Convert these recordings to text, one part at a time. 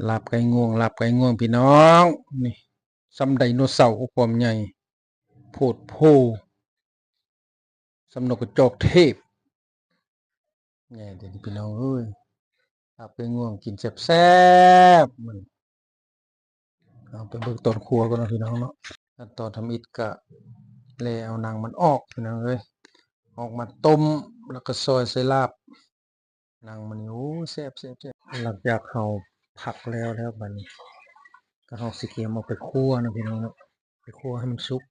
ລາບໄກ່ງວງ ລາບໄກ່ງວງພີ່ນ້ອງ ນີ້ ສ່ຳໄດໂນເສົາ ຄວາມໃຫຍ່ ໂພດໂພ ສ່ຳນົກກະຈອກເທບ ແນ່ເດີພີ່ນ້ອງເອີຍ ລາບໄກ່ງວງກິນແຊບໆ ມື້ນີ້ ເອົາໄປເບິ່ງຕອນຄົວກ່ອນເນາະພີ່ນ້ອງເນາະ ຂັ້ນຕອນທຳອິດກະແລ່ເອົາໜັງມັນອອກພີ່ນ້ອງເອີຍ ອອກມາຕົ້ມ ແລ້ວກໍຊອຍໃສ່ລາບ ໜັງມັນນີ້ ໂອ້ ແຊບໆໆ ຫຼັງຈາກເຮົາຜັກແລ້ວແລ້ວ ບາດນີ້ກໍເຮົາຊິກຽມເອົາໄປຂົ້ວເນາະພີ່ນ້ອງເນາະ ໄປຂົ້ວໃຫ້ມັນສຸກ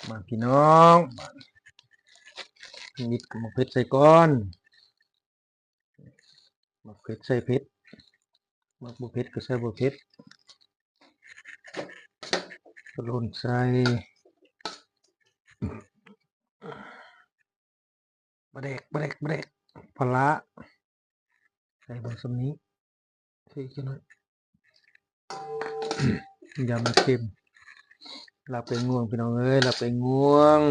ມາພີ່ນ້ອງ ນິດໝາກເຜັດໃສ່ກ່ອນ ໝາກເຜັດໃສ່ເຜັດ ໝາກບໍ່ເຜັດກໍໃສ່ບໍ່ເຜັດ ໂລນໃສ່ ປາແດກ ປາແດກ ປາແດກ ປາຫຼ້າ ໃສ່ເບິ່ງສ່ຳນີ້ ໃສ່ຈັກໜ້ອຍ ຢ່າມັນເຄັມ ລາບໄກ່ງວງ ພີ່ນ້ອງເອີຍ ລາບໄກ່ງວງ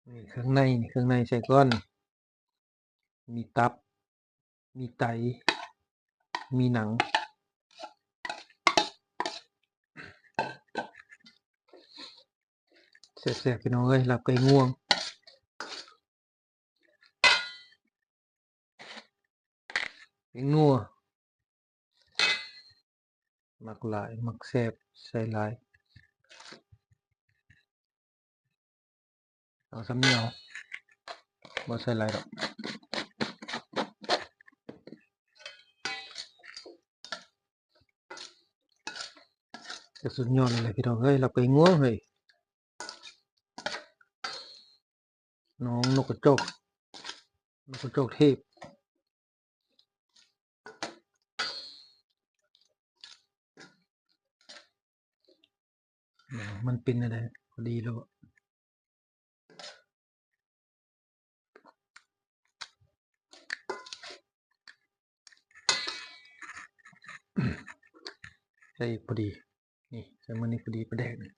ນີ້ເຄື່ອງໃນ ເຄື່ອງໃນໃສ່ກ່ອນ ມີຕັບ ມີໄຕ ມີໜັງ ແຊບໆ ພີ່ນ້ອງເອີຍ ລາບໄກ່ງວງ ແປ້ງນົວ ມັກຫຼາຍ ມັກແຊບ ໃສ່ຫຼາຍ ເອົາສ່ຳນີ້ເອົາ ບໍ່ໃສ່ຫຼາຍດອກ ແຕ່ສຸດຍອດເລີຍພີ່ນ້ອງເອີຍ ລາບໄກ່ງວງເຮີ້ຍ ນ້ອງນົກກະຈອກ ນົກກະຈອກເທບ ມັນເປັນແນວໃດ ພໍດີແລ້ວ ໃສ່ອີກພໍດີ ນີ້ ໃສ່ມື້ນີ້ພໍດີປາແດກນີ້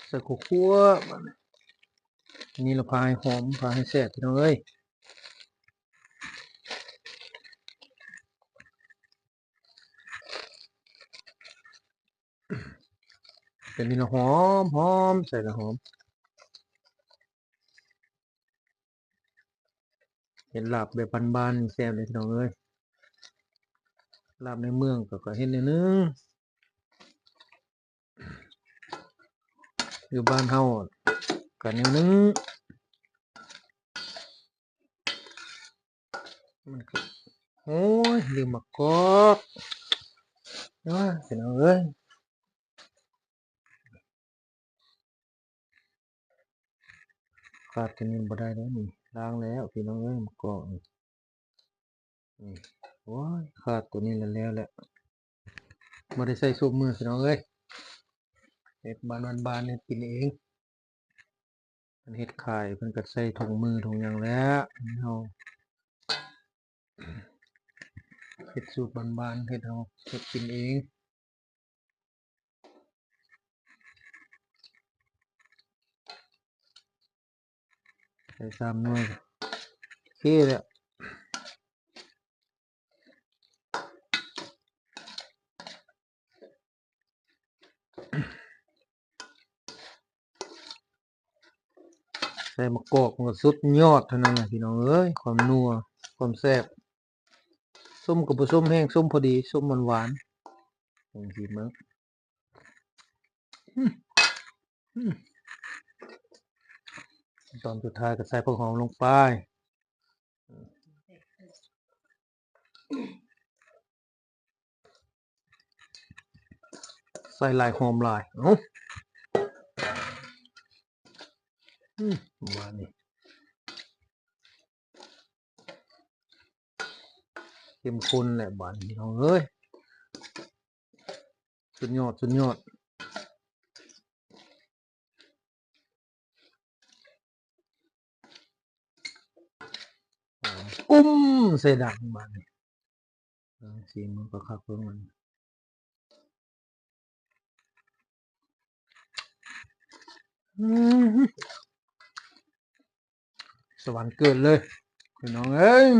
ໃສ່ຂົ້ວໆ ບາດນີ້ ນີ້ລະພາໃຫ້ຫອມ ພາໃຫ້ແຊບ ພີ່ນ້ອງເອີຍ ເປັນນີ້ລະຫອມໆ ໃສ່ລະຫອມ. ເຮັດລາບແບບບ້ານໆ ແຊບເລີຍພີ່ນ້ອງເອີຍ ລາບໃນເມືອງເຂົາກໍເຮັດແນວໜຶ່ງ ຢູ່ບ້ານເຮົາກໍແນວໜຶ່ງ ມັນກໍ ໂອ້ຍ ລືມໝາກກອກ ໂອ້ຍ ພີ່ນ້ອງເອີຍ. ຂາດຕົວນີ້ບໍ່ໄດ້ເດ້ນີ້ ລ້າງແລ້ວພີ່ນ້ອງເອີຍ ໝາກກອກນີ້ ນີ້ ໂອ້ຍ ຂາດຕົວນີ້ລະແລ້ວແຫຼະ ບໍ່ໄດ້ໃສ່ຊຸບມື້ພີ່ນ້ອງເອີຍ ເຮັດບ້ານໆ ເຮັດກິນເອງ ເພິ່ນເຮັດຂາຍ ເພິ່ນກໍໃສ່ຖົງມືຖົງຫຍັງແຫຼະ ເຮົາເຮັດສູດບ້ານໆ ເຮັດເຮົາເຮັດກິນເອງ. ໃສ່ສາມໜ່ວຍ ໂອເຄແລ້ວ ໃສ່ໝາກກອກມັນກໍສຸດຍອດເທົ່ານັ້ນແຫຼະພີ່ນ້ອງເອີຍ ຄວາມນົວ ຄວາມແຊບ ສົ້ມກໍບໍ່ສົ້ມແຮງ ສົ້ມພໍດີ ສົ້ມຫວານໆ ເບິ່ງຊີມເບິ່ງ ອືມ ອືມ ຕອນສຸດທ້າຍກໍໃສ່ຜັກຫອມລົງໄປ ໃສ່ຫຼາຍຫອມຫຼາຍ ເອົ້າ ອືມ ບາດນີ້ ເຂັ້ມຂຸ້ນແຫຼະບາດນີ້ ພີ່ນ້ອງເອີຍ ສຸດຍອດ ສຸດຍອດ ກຸ້ມໃສ່ດັງບາດນີ້ ເອີ ຊີມມັນກໍຄັກເບິ່ງມັນ ສະຫວັນເກີດເລີຍ ພີ່ນ້ອງເອີຍ.